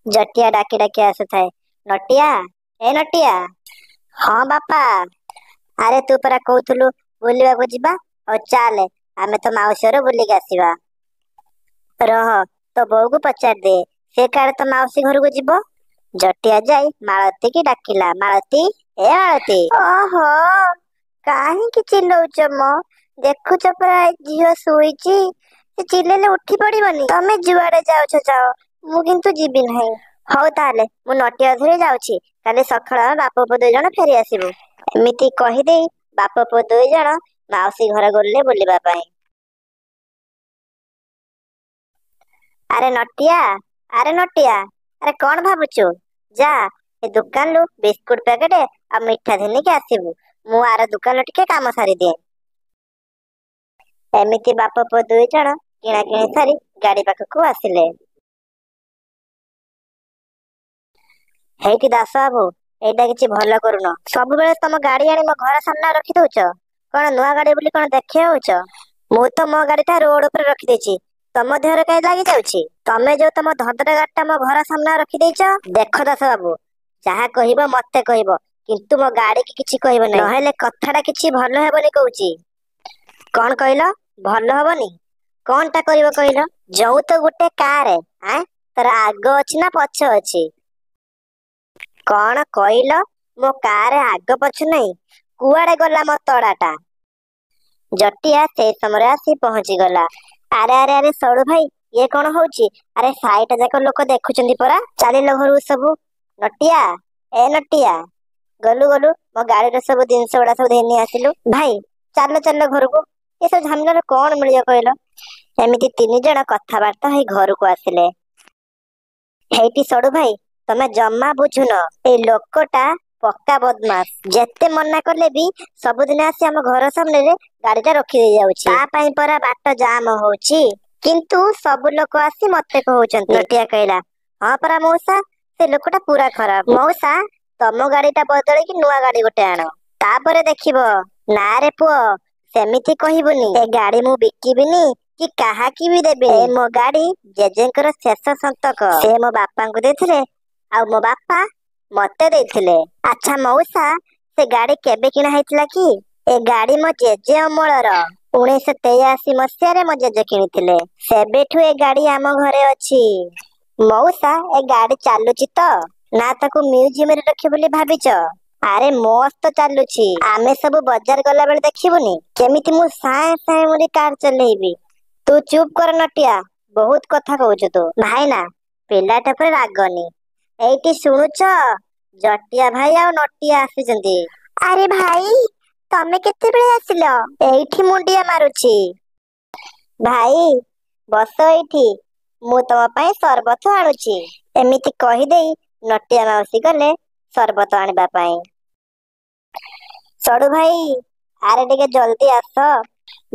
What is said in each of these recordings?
ଜଟିଆ ଡାକି ଡାକି ଆସୁଥାଏ, ନଟିଆ, ଏ ନଟିଆ। ହଁ ବାପା। ଆରେ ତୁ ପରା କହୁଥିଲୁ ବୁଲିବାକୁ ଯିବା, ହଉ ଚାଲେ ଆମେ ତ ମାଉସୀ ଘର ବୁଲିକି ଆସିବା। ରହ, ତୋ ବୋଉକୁ ପଚାରିଦେ, ସେ କାଳେ ତ ମାଉସୀ ଘରକୁ ଯିବ। ଜଟିଆ ଯାଇ ମାଳତୀକି ଡାକିଲା, ମାଳତୀ, ଏ ମାଳତୀ। ଓହୋ, କାହିଁକି ଚିଲଉଛ ମ? ଦେଖୁଛ ପରା ଝିଅ ଶୋଇଛି, ସେ ଚିଲେଇଲେ ଉଠି ପଡିବନି? ତମେ ଯୁଆଡେ ଯାଉଛ ଯାଅ, ମୁଁ କିନ୍ତୁ ଯିବି ନାହିଁ। ହଉ ତାହେଲେ ମୁଁ ନଟିଆ ଧରି ଯାଉଛି, କାଲି ସକାଳ ଆମେ ବାପ ପୁଅ 2 ଜଣ ଫେରି ଆସିବୁ। ଏମିତି କହିଦେଇ ବାପ ପୁଅ 2 ଜଣ ମାଉସୀ ଘର ଗଲେ ବୁଲିବା ପାଇଁ। ଆରେ ନଟିଆ, ଆରେ ନଟିଆ, ଆରେ କଣ ଭାବୁଛୁ? ଯା ଏ ଦୋକାନରୁ ବିସ୍କୁଟ ପ୍ୟାକେଟ ଆଉ ମିଠା ଘିନିକି ଆସିବୁ, ମୁଁ ଆର ଦୋକାନରୁ ଟିକେ କାମ ସାରିଦିଏ। ଏମିତି ବାପ ପୁଅ 2 ଜଣ କିଣାକିଣି ସାରି ଗାଡି ପାଖକୁ ଆସିଲେ। ହେଇଟି ଦାସ ବାବୁ, ଏଇଟା କିଛି ଭଲ କରୁନ, ସବୁବେଳେ ତମ ଗାଡି ଆଣି ମୋ ଘର ସାମ୍ନାରେ ରଖିଦଉଛ, କଣ ନୂଆ ଗାଡି ବୋଲି କଣ ଦେଖେଇ ହଉଛ? ମୁଁ ତ ମୋ ଗାଡିଟା ରୋଡ ଉପରେ ରଖିଦେଇଛି, ତମ ଦେହରେ କାହିଁ ଲାଗି ଯାଉଛି? ତମେ ଯୋଉ ତମ ଧନ୍ଦରା ଗାଡିଟା ମୋ ଘର ସାମ୍ନାରେ ରଖିଦେଇଛ। ଦେଖ ଦାସ ବାବୁ, ଯାହା କହିବ ମତେ କହିବ, କିନ୍ତୁ ମୋ ଗାଡିକି କିଛି କହିବ ନାହିଁ, ନହେଲେ କଥାଟା କିଛି ଭଲ ହେବନି କହୁଛି। କଣ କହିଲ? ଭଲ ହବନି? କଣଟା କରିବ କହିଲ? ଯୋଉ ତ ଗୋଟେ କାର, ଆଁ ତାର ଆଗ ଅଛି ନା ପଛ ଅଛି? କଣ କହିଲ? ମୋ କାର ଆଗ ପଛ ନାହିଁ? କୁଆଡେ ଗଲା ମୋ ତଡାଟା? ଜଟିଆ ସେଇ ସମୟରେ ଆସି ପହଞ୍ଚିଗଲା। ଆରେ ଆରେ ଆରେ ସଡୁ ଭାଇ, ଇଏ କଣ ହଉଛି? ଆରେ ସାଇଟା ଯାକ ଲୋକ ଦେଖୁଛନ୍ତି ପରା, ଚାଲିଲ ଘରକୁ ସବୁ। ନଟିଆ, ଏ ନଟିଆ, ଗଲୁ ଗଲୁ ମୋ ଗାଡିର ସବୁ ଜିନିଷ ଗୁଡା ସବୁ ଘେନି ଆସିଲୁ। ଭାଇ ଚାଲ ଚାଲ ଘରକୁ, ଏସବୁ ଝାମେଲାରେ କଣ ମିଳିବ କହିଲ? ଏମିତି 3 ଜଣ କଥାବାର୍ତ୍ତା ହେଇ ଘରକୁ ଆସିଲେ। ହେଇଟି ସଡୁ ଭାଇ, ତମେ ଜମା ବୁଝୁନ, ଏଇ ଲୋକଟା ପକ୍କା ବଦମାସ, ଯେତେ ମନା କଲେ ବି ସବୁଦିନ ଆସି ଆମ ଘର ସାମ୍ନାରେ ଗାଡିଟା ରଖିଦେଇ ଯାଉଛି, ତା ପାଇଁ ପରା ବାଟ ଜାମ ହଉଛି, କିନ୍ତୁ ସବୁ ଲୋକ ଆସି ମତେ କହୁଛନ୍ତି। ନଟିଆ କହିଲା, ହଁ ପରା ମଉସା, ସେ ଲୋକଟା ପୁରା ଖରାପ। ମଉସା ତମ ଗାଡିଟା ବଦଳେଇକି ନୂଆ ଗାଡି ଗୋଟେ ଆଣ, ତାପରେ ଦେଖିବ। ନା ରେ ପୁଅ, ସେମିତି କହିବୁନି, ଏ ଗାଡି ମୁଁ ବିକିବିନି କି କାହାକି ବି ଦେବିନି। ଏ ମୋ ଗାଡି ଜେଜେଙ୍କର ଶେଷ ସନ୍ତକ, ସେ ମୋ ବାପାଙ୍କୁ ଦେଇଥିଲେ ଆଉ ମୋ ବାପା ମତେ ଦେଇଥିଲେ। ଆଚ୍ଛା ମଉସା, ସେ ଗାଡି କେବେ କିଣା ହେଇଥିଲା କି? ଏ ଗାଡି ମୋ ଜେଜେ ଅମଳର, 1983 ମସିହାରେ ମୋ ଜେଜେ କିଣିଥିଲେ, ସେବେଠୁ ଏ ଗାଡି ଆମ ଘରେ ଅଛି। ମଉସା ଏ ଗାଡି ଚାଲୁଛି ତ ନା ତାକୁ ମ୍ୟୁଜିୟମରେ ରଖିବ ବୋଲି ଭାବିଛ? ଆରେ ମସ୍ତ ଚାଲୁଛି, ଆମେ ସବୁ ବଜାର ଗଲା ବେଳେ ଦେଖିବୁନି କେମିତି ମୁଁ ସାଏଁ ସାଏଁ ବୋଲି କାର ଚଲେଇବି। ତୁ ଚୁପ୍ କର ନଟିଆ, ବହୁତ କଥା କହୁଛୁ ତୁ। ଭାଇନା ପିଲାଟା ଉପରେ ରାଗନି। ଏଇଠି ଶୁଣୁଛ, ଜଟିଆ ଭାଇ ଆଉ ନଟିଆ ଆସିଛନ୍ତି। ଆରେ ଭାଇ ତମେ କେତେବେଳେ ଆସିଲ? ଏଇଠି ମୁଣ୍ଡିଆ ମାରୁଛି। ଭାଇ ବସ ଏଇଠି, ମୁଁ ତମ ପାଇଁ ସରବତ ଆଣୁଛି। ଏମିତି କହିଦେଇ ନଟିଆ ମାଉସୀ ଗଲେ ସରବତ ଆଣିବା ପାଇଁ। ସଡୁ ଭାଇ, ଆରେ ଟିକେ ଜଲ୍ଦି ଆସ,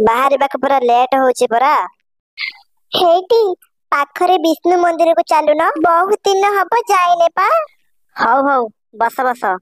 ବାହାରିବାକୁ ପୁରା ଲେଟ୍ ହଉଛି ପରା। ହେଇଟି ପାଖରେ ବିଷ୍ଣୁ ମନ୍ଦିରକୁ ଚାଲୁନ, ବହୁତ ଦିନ ହବ ଯାଇନେ ପା। ହଉ ହଉ ବସ ବସ,